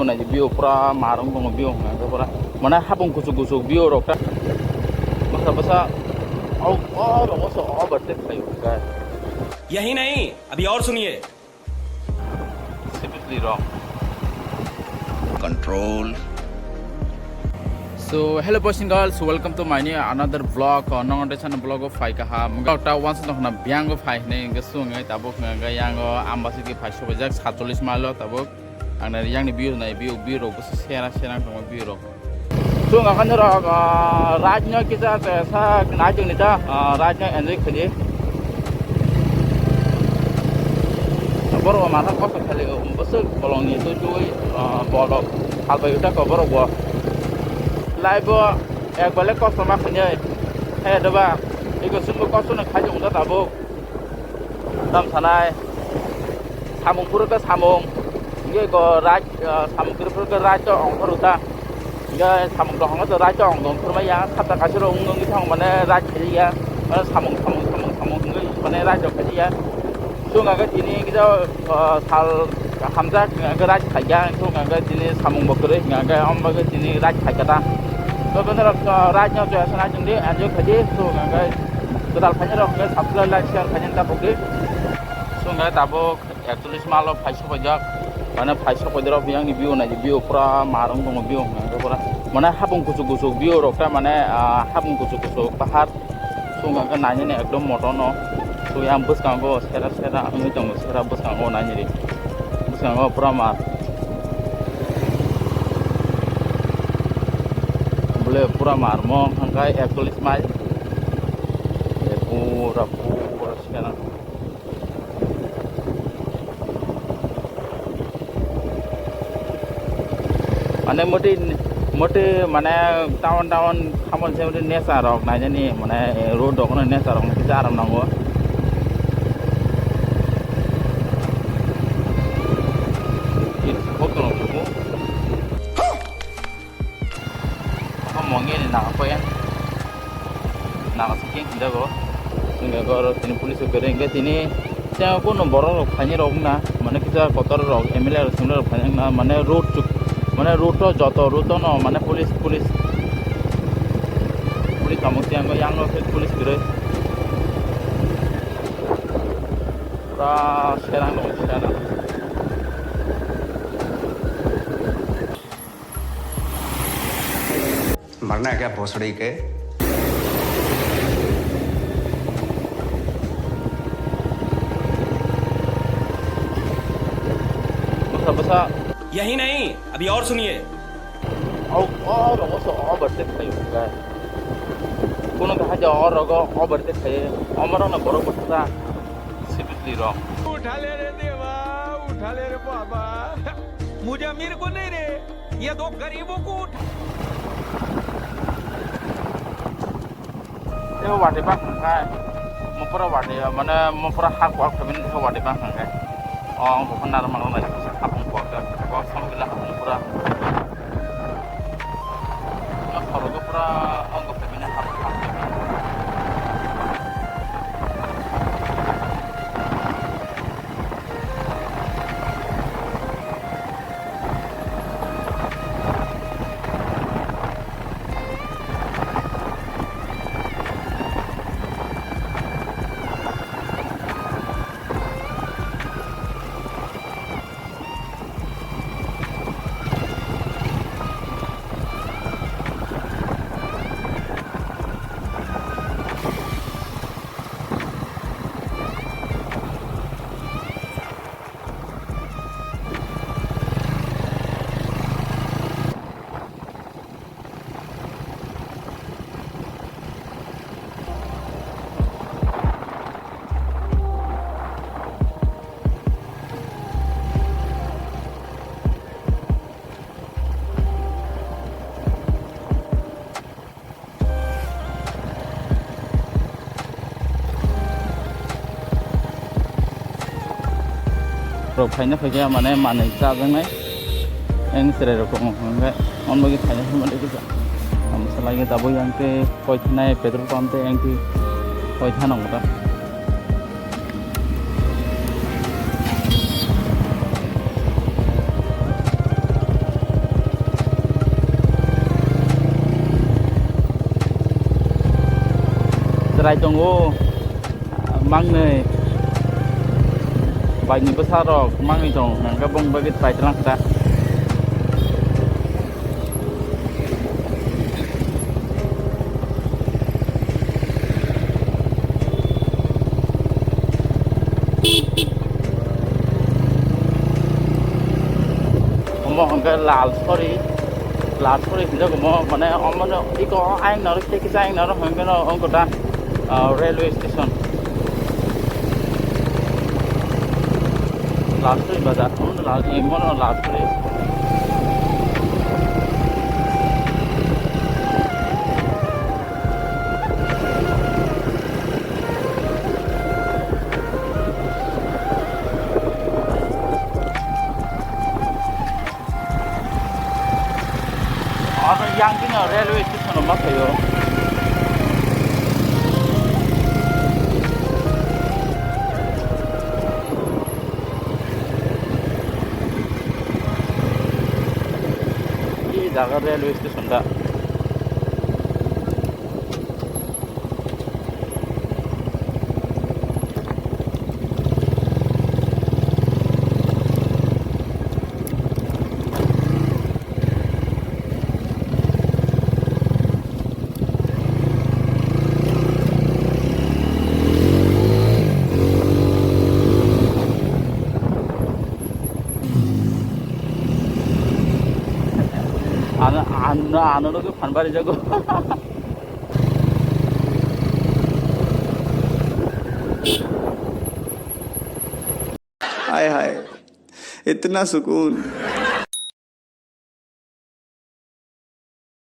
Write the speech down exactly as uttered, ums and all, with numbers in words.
Nai view pura marung tongo view hwnka khe pura. Mane hapung kuchuk kuchuk view rok ta. Bwsa bwsa o, o rogo se overtake khlai hwnka. यही नहीं, अभी और सुनिए। Seriously wrong. Control. So hello boys and girls, welcome to my new another vlog. Uh, nong ante sana vlog o phai kaha. Mga ta once no hna biang o phai hne nge sungai tabuk nge yango ambasi ki phai sobai jak satchollish mile o tabuk. Ang na yang ni view nai view view rok bwsa sera sera tong view rok. Chwng akhani rok, ah, ride no kisa te sa nai chwng ni ta, ah, ride no enjoy khadi. Borok ma thang kosto khali bwswk bolong ni twi twi, ah, bolok hal bai uta ko borok bo. Life o ek bale kosto ma khani. He doba, iko sumbo kosto no khai jong da tabuk. Tam sanai. Samung puro ke samung. Nge ko raj, ah, samung puro puro ke raj to ong puro ta. Nge samung to ong to raj to ong dong puro ya. Sata kasiro ung dong thang mane raj kheli ya. Mane samung, samung, samung, samung nge mane raj to kheli ya. Sunga ke tini kita, ah, sal hamjak nge raj khaya. Sunga ke tini samung bokre nge om ke tini raj khaya ta. To bener, ah, raj no to sana jeng di enjoy khadi. Sunga ke Kwtal phaini rok hwnkhe subscribe, like, share khaina ta bukdi. Chwng khe tabuk ekchollish malo phai sopaijak. Mane phai sopaide rok yang ni view nai view pura marung tongo view hwnkhe pura. Mane hapung kuchuk kuchuk view rok ta mane, ah, hapung kuchuk kuchuk pahar. Chwng khe nainani ekdom moto no. Chwng yang bwskango sera sera wngwi tongo sera bwskango nainani. Bwskango pura mar. Bole pura mar mo hwnkhe ekchollish mile. Pura, pura sena. Mane moti, moti mane town, town khamon se moti nature rok nainani mane road rok no nature rok no kisa aram nango. It's photo no tuku. Omo mongya ni nang pa ya. Nang sikhe hinjago. Hinjago oro tini police o kwrwi hwnkhe tini tei kuno borok rok phaini rok wngna mane kisa kotor rok M L A rok simi rok phaini wngna mane road chuk mane road o joto road o no mane police police police tamo tei yang o khe police kwrwi. Pura serang rok serang. मरना है क्या भोसड़ी के? Bwsa bwsa. यही नहीं, अभी और सुनिए। O, o rogo se overtake khai hwnka. Kuno khe haja o rogo overtake khai. Omo rokno borok bwsa. Seriously wrong. उठा ले रे देवा, उठा ले रे बाबा। मुझे अमीर को नहीं रे, ये दो गरीबों को उठा। Tei watwi bang hwnkhai, mopura watwi, mane mopura ha kuak phaimani tei watwi bang hwnkhai. O wngkha narwkmano naisingsa hapung kuak, kuak samgila hapung pura. Khorogo pura wngkha phaimani hapung. Rok phaina phaikhe mane manwi chajaknai. Yang cherai rok tongmo hwnkhai. Onbagwi phaina phaima dikhe. Amsa lagi tabuk yang tei koi thanai petrol pump tei yang tei koi thana mota. Try tongo, ah, mangnwi. Baini bwsarok mangnwi tong, hwnka bong bagwi try tlang kha. Omo hwnka Lalsori, Lalsori hinjak omo, mane omono iko ayang naro, tei kisa ayang naro hwnka no ongkota, ah, railway station. Lalsori bazar, omono Lal-, omono Lalsori. Oro yang bini railway station o ma phaio. I jaga railway station da. Ano, ano, ano loge phan bari jago. हाय हाय, इतना सुकून।